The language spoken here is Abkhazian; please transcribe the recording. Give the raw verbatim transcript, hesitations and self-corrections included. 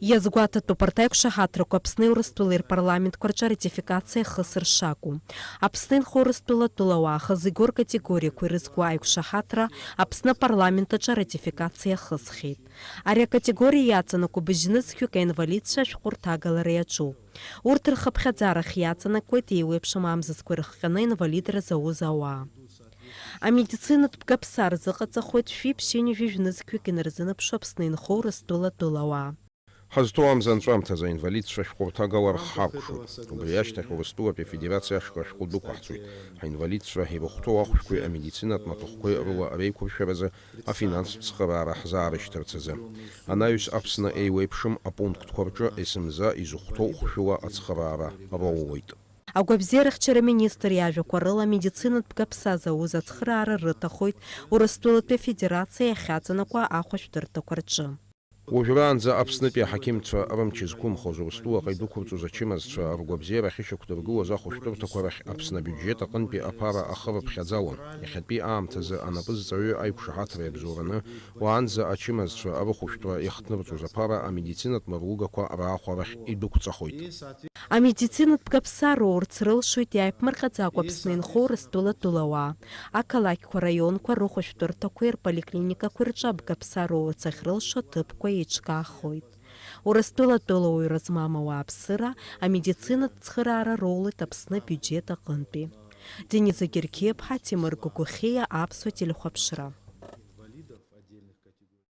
Иазгәаҭатәуп арҭ аиқәшаҳаҭрақәа Аԥсни Урыстәылеи рпарламентқәа рҿы аратификациа ахысра шакәу. Аԥсны инхо Урыстәыла тәылауаа хазы игоу ркатегориақәа ирызку аиқәшаҳаҭра Аԥсны апарламент аҿы аратификациа ахысхьеит. Ари акатегориа иаҵанакуа быжьнызқьҩык аинвалидцәа ашәҟәы рҭагалара иаҿуп. Урҭ рхыԥхьаӡарахь иаҵанакуеит еиуеиԥшым амзызқәа ирыхҟьаны инвалидра зауз ауаа. Амедицинатә бгаԥса рзыҟаҵахоит шәи ԥшьынҩажәи жәнызқьҩык инарзынаԥшуа Аԥсны инхо Урыстәыла тәылауаа. Ҳазҭоу амза анҵәамҭазы аинвалидцәа ашәҟәы рҭагала рхы ҳаркәшоит. Убри ашьҭахь Урыстәылатәи Афедерациа ашҟа ашәҟәы дәықәаҳҵоит. Ҳаинвалидцәа ирыхәҭоу ахәшәқәеи амедицинатә маҭәахәқәеи рыла реиқәыршәаразы афинанстә цхыраара ҳзаарышьҭырц азы. Анаҩс Аԥсны еиуеиԥшым апунктқәа рҿы есымза изыхәҭоу хәшәыла ацхыраара роулоит. Агәабзиарахьчара аминистр иажәақәа рыла, амедицинатә бгаԥса зауз ацхыраара рыҭахоит Урыстәылатәи Афедерациа иахьаҵанакуа ахәышәтәырҭақәа рҿы. Уажәраанӡа Аԥснытәи аҳақьымцәа рымч зқәымхоз Урыстәылаҟа идәықәырҵоз ачымазцәа ргәабзиара ахьышьақәдыргылоз ахәышәтәырҭақәа рахь Аԥсны абиуџьет аҟынтәи аԥара ахырыԥхьаӡалон. Иахьатәи аамҭазы анапызҵаҩы аиқәшаҳаҭра иабзоураны, уаанӡа ачымазцәа рыхәышәтәра иахҭнырҵоз аԥара амедицинатә мырлыгақәа раахәарахь идәықәҵахоит. Амедицинатә бгаԥса роурц рылшоит иааиԥмырҟьаӡакәа Аԥсны инхо Урыстәыла тәылауаа. Ақалақьқәа, раионқәа рыхәышәтәырҭақәеи рполиклиникақәеи рҿы абгаԥса роурц ахьрылшо аҭыԥқәа еиҿкаахоит. Урыстәыла тәылауаҩра змам ауааԥсыра амедицинатә цхыраара роулоит Аԥсны абиуџьет аҟынтәи. Дениза Гергиаԥҳа, Ҭемыр Гогохиа, Аԥсуа телехәаԥшра.